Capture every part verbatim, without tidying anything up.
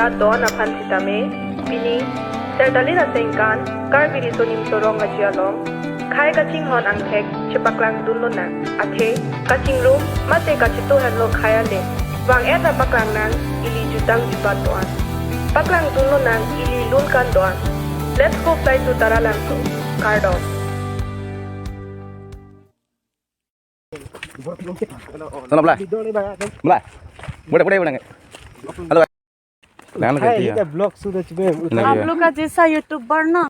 Don aphan sitame, pini, Sertalin aningkan, Karbi Riso Nimso Rong Aji along, khei kachinghon angthek, chepaklang dunlonang, athe, kachingrum, mate kachito henlo khei ale, vang-et ra paklangnang, ili jutang jubat doan. Paklang dunlonang, ili lunkan doan. Let's go fly to Taralangso, kardom. Sana bla. Bla. Bla, bla, bla. Hello. Nang lagi Hai, dia. Kita vlog sudah coba. Nang lagi. आप लोग का जैसा यूट्यूबर ना।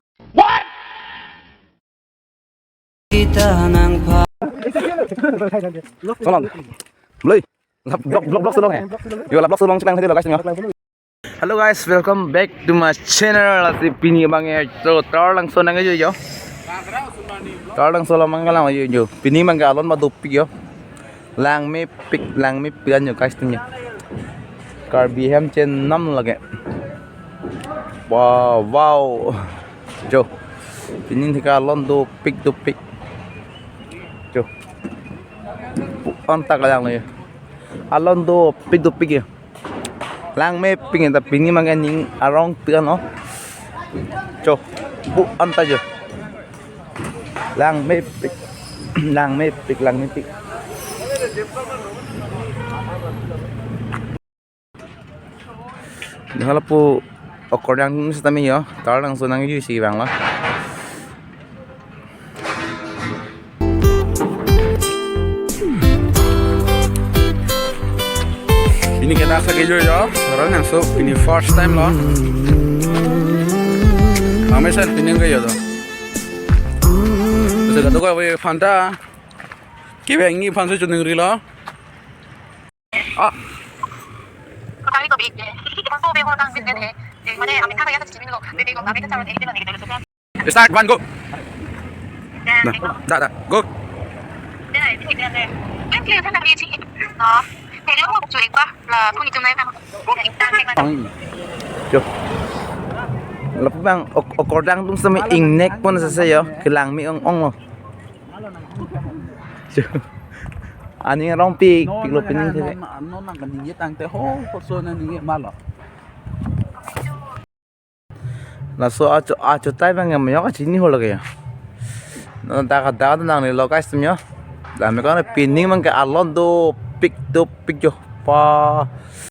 Sana. Bla. Vlog, vlog, vlog sunong he. Yo, la vlog sunong chiklang tadi lo guys, yo. Hello guys, welcome back to my channel. Lasi pini abang ya, so Taralangso nangkejo yo. Taralangso lo mangkelang yo yo. Pini abang ke alon ma dopik yo. Langmepik, langmepik an yo guys, tum yo. Karbi hem chenam lage. Wow, wow. Jo. Pini thika alon dopik dopik. Jo. Pu-an ta kelang lo yo. Alon dopik dopik yo. Langmepik ta pini abang ke ning arong tu ano. Jo. Pu-an ta jo. Langmepik. Langmepik, langmepik. Hala pu okordang sitame yo, Taralangso nangkeju si vang lo. Pini ke dak sa kejo yo, Taralangso pini first time lo. Kami sa pini ke yo to. Sa kado ko we phanta. Kibe ngi phansi chuning ri lo. Ah. Start, one, go. Da, da, da, go. Ang. Jo. Lapu abang ok-, okordang atum sitame ingnek pon sese yo, kelang me ong ong lo. Jo. Aning arong pikpik lo pini thek. Non nang kaningje tangte ho, koso na ningje ma lo. Laso acho, acho tai abang ya, mayok kachini ho lage ya. Non ta kada nangne lo guys tum yo. Dame kan pini abang ke alon dopik dopik jo. Pa.